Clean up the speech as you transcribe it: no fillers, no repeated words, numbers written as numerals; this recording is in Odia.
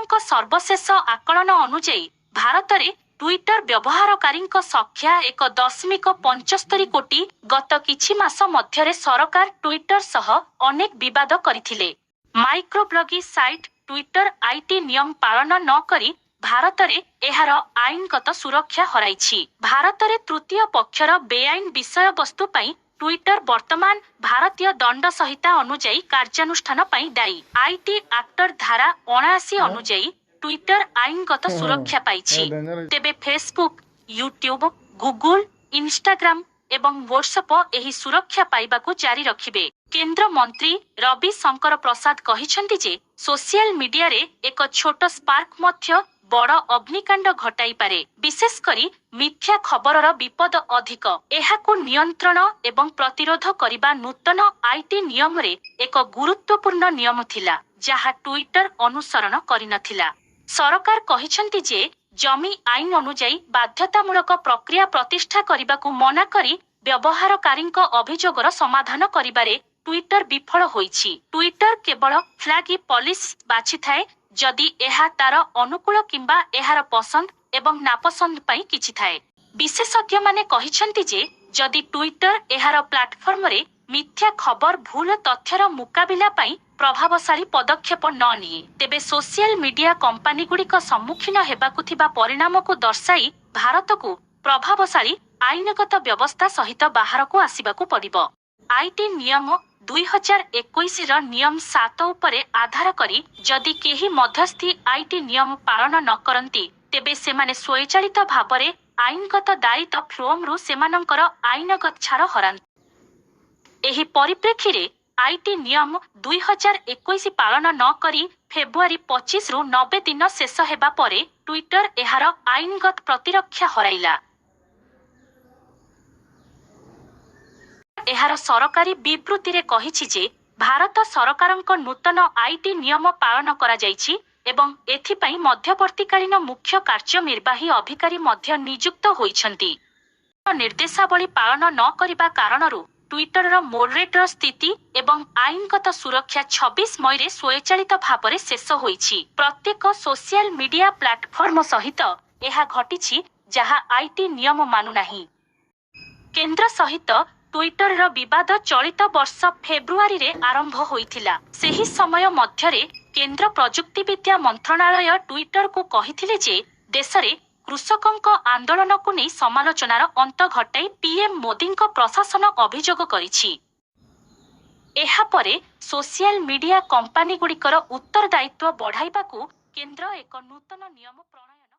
ସରକାରଙ୍କ ସର୍ବଶେଷ ଆକଳନ ଅନୁଯାୟୀ, ଭାରତରେ ଟ୍ୱିଟର ବ୍ୟବହାରକାରୀଙ୍କ ସଂଖ୍ୟା 1.75 କୋଟି। ଗତ କିଛି ମାସ ମଧ୍ୟରେ ସରକାର ଟ୍ୱିଟର ସହ ଅନେକ ବିବାଦ କରିଥିଲେ। ମାଇକ୍ରୋବ୍ଲଗି ସାଇଟ୍ ଟ୍ୱିଟର IT ନିୟମ ପାଳନ ନ କରି ଭାରତରେ ଏହାର ଆଇନଗତ ସୁରକ୍ଷା ହରାଇଛି। ଭାରତରେ ତୃତୀୟ ପକ୍ଷର ବେଆଇନ ବିଷୟବସ୍ତୁ ପାଇଁ ଟ୍ୱିଟର ବର୍ତ୍ତମାନ ଭାରତୀୟ ଦଣ୍ଡ ସଂହିତା ଅନୁଯାୟୀ କାର୍ଯ୍ୟାନୁଷ୍ଠାନ ପାଇଁ ଦାୟୀ। IT actor ଧାରା 79 ଅନୁଯାୟୀ ଟ୍ୱିଟର ଆଇନଗତ ସୁରକ୍ଷା ପାଇଛି। ତେବେ ଫେସବୁକ୍, ୟୁଟ୍ୟୁବ, ଗୁଗୁଲ, ଇନଷ୍ଟାଗ୍ରାମ ଏବଂ ହ୍ୱାଟ୍ସଆପ ଏହି ସୁରକ୍ଷା ପାଇବାକୁ ଜାରି ରଖିବେ। କେନ୍ଦ୍ର ମନ୍ତ୍ରୀ ରବି ଶଙ୍କର ପ୍ରସାଦ କହିଛନ୍ତି ଯେ ସୋସିଆଲ ମିଡିଆରେ ଏକ ଛୋଟ ସ୍ପାର୍କ ମଧ୍ୟ ବଡ଼ ଅଗ୍ନିକାଣ୍ଡ ଘଟାଇପାରେ। ବିଶେଷ କରି ମିଥ୍ୟା ଖବରର ବିପଦ ଅଧିକ। ଏହାକୁ ନିୟନ୍ତ୍ରଣ ଏବଂ ପ୍ରତିରୋଧ କରିବା ନୂତନ IT ନିୟମରେ ଏକ ଗୁରୁତ୍ୱପୂର୍ଣ୍ଣ ନିୟମ ଥିଲା, ଯାହା ଟ୍ୱିଟର ଅନୁସରଣ କରିନଥିଲା। ସରକାର କହିଛନ୍ତି ଯେ ଜମି ଆଇନ ଅନୁଯାୟୀ ବାଧ୍ୟତାମୂଳକ ପ୍ରକ୍ରିୟା ପ୍ରତିଷ୍ଠା କରିବାକୁ ମନା କରି ବ୍ୟବହାରକାରୀଙ୍କ ଅଭିଯୋଗର ସମାଧାନ କରିବାରେ ଟ୍ୱିଟର ବିଫଳ ହୋଇଛି। ଟ୍ୱିଟର କେବଳ ଫ୍ଲାଗ୍ ପଲିସି ବାଛିଥାଏ ଯଦି ଏହା ତାର ଅନୁକୂଳ କିମ୍ବା ଏହାର ପସନ୍ଦ ଏବଂ ନାପସନ୍ଦ ପାଇଁ କିଛି ଥାଏ। ବିଶେଷଜ୍ଞମାନେ କହିଛନ୍ତି ଯେ ଯଦି ଟ୍ୱିଟର ଏହାର ପ୍ଲାଟଫର୍ମରେ ମିଥ୍ୟା ଖବର, ଭୁଲ ତଥ୍ୟର ମୁକାବିଲା ପାଇଁ ପ୍ରଭାବଶାଳୀ ପଦକ୍ଷେପ ନ ନିଏ, ତେବେ ସୋସିଆଲ ମିଡିଆ କମ୍ପାନୀଗୁଡ଼ିକ ସମ୍ମୁଖୀନ ହେବାକୁ ଥିବା ପରିଣାମକୁ ଦର୍ଶାଇ ଭାରତକୁ ପ୍ରଭାବଶାଳୀ ଆଇନଗତ ବ୍ୟବସ୍ଥା ସହିତ ବାହାରକୁ ଆସିବାକୁ ପଡ଼ିବ। IT ନିୟମ 2021ର ନିୟମ 7 ଉପରେ ଆଧାର କରି ଯଦି କେହି ମଧ୍ୟସ୍ଥି IT ନିୟମ ପାଳନ ନ କରନ୍ତି, ତେବେ ସେମାନେ ସ୍ୱୟଂଚାଳିତ ଭାବରେ ଆଇନଗତ ଦାୟିତ୍ୱ ଫ୍ଲୋମରୁ ସେମାନଙ୍କର ଆଇନଗତ ଛାଡ଼ ହରାନ୍ତି। ଏହି ପରିପ୍ରେକ୍ଷୀରେ IT ନିୟମ 2021 ପାଳନ ନ କରି ଫେବୃଆରୀ 25ରୁ 90 ଦିନ ଶେଷ ହେବା ପରେ ଟ୍ୱିଟର ଏହାର ଆଇନଗତ ପ୍ରତିରକ୍ଷା ହରାଇଲା। ଏହାର ସରକାରୀ ବିବୃତ୍ତିରେ କହିଛି ଯେ ଭାରତ ସରକାରଙ୍କ ନୂତନ IT ନିୟମ ପାଳନ କରାଯାଇଛି ଏବଂ ଏଥିପାଇଁ ମଧ୍ୟବର୍ତ୍ତୀକାଳୀନ ମୁଖ୍ୟ କାର୍ଯ୍ୟନିର୍ବାହୀ ଅଧିକାରୀ ମଧ୍ୟ ନିଯୁକ୍ତ ହୋଇଛନ୍ତି। ନିର୍ଦ୍ଦେଶାବଳୀ ପାଳନ ନ କରିବା କାରଣରୁ ଟ୍ୱିଟରର ମୋଡରେଟର ସ୍ଥିତି ଏବଂ ଆଇନଗତ ସୁରକ୍ଷା 26 ମଇରେ ସ୍ୱୟଂଚାଳିତ ଭାବରେ ଶେଷ ହୋଇଛି। ପ୍ରତ୍ୟେକ ସୋସିଆଲ ମିଡିଆ ପ୍ଲାଟଫର୍ମ ସହିତ ଏହା ଘଟିଛି ଯାହା IT ନିୟମ ମାନୁନାହିଁ। କେନ୍ଦ୍ର ସହିତ ଟ୍ୱିଟରର ବିବାଦ ଚଳିତ ବର୍ଷ ଫେବୃଆରୀରେ ଆରମ୍ଭ ହୋଇଥିଲା। ସେହି ସମୟ ମଧ୍ୟରେ କେନ୍ଦ୍ର ପ୍ରଯୁକ୍ତିବିଦ୍ୟା ମନ୍ତ୍ରଣାଳୟ ଟ୍ୱିଟରକୁ କହିଥିଲେ ଯେ ଦେଶରେ କୃଷକଙ୍କ ଆନ୍ଦୋଳନକୁ ନେଇ ସମାଲୋଚନାର ଅନ୍ତ ଘଟାଇ ପିଏମ ମୋଦୀଙ୍କ ପ୍ରଶାସନ ଅଭିଯୋଗ କରିଛି। ଏହା ପରେ ସୋସିଆଲ ମିଡିଆ କମ୍ପାନୀଗୁଡ଼ିକର ଉତ୍ତରଦାୟିତ୍ୱ ବଢ଼ାଇବାକୁ କେନ୍ଦ୍ର ଏକ ନୂତନ ନିୟମ ପ୍ରଣୟନ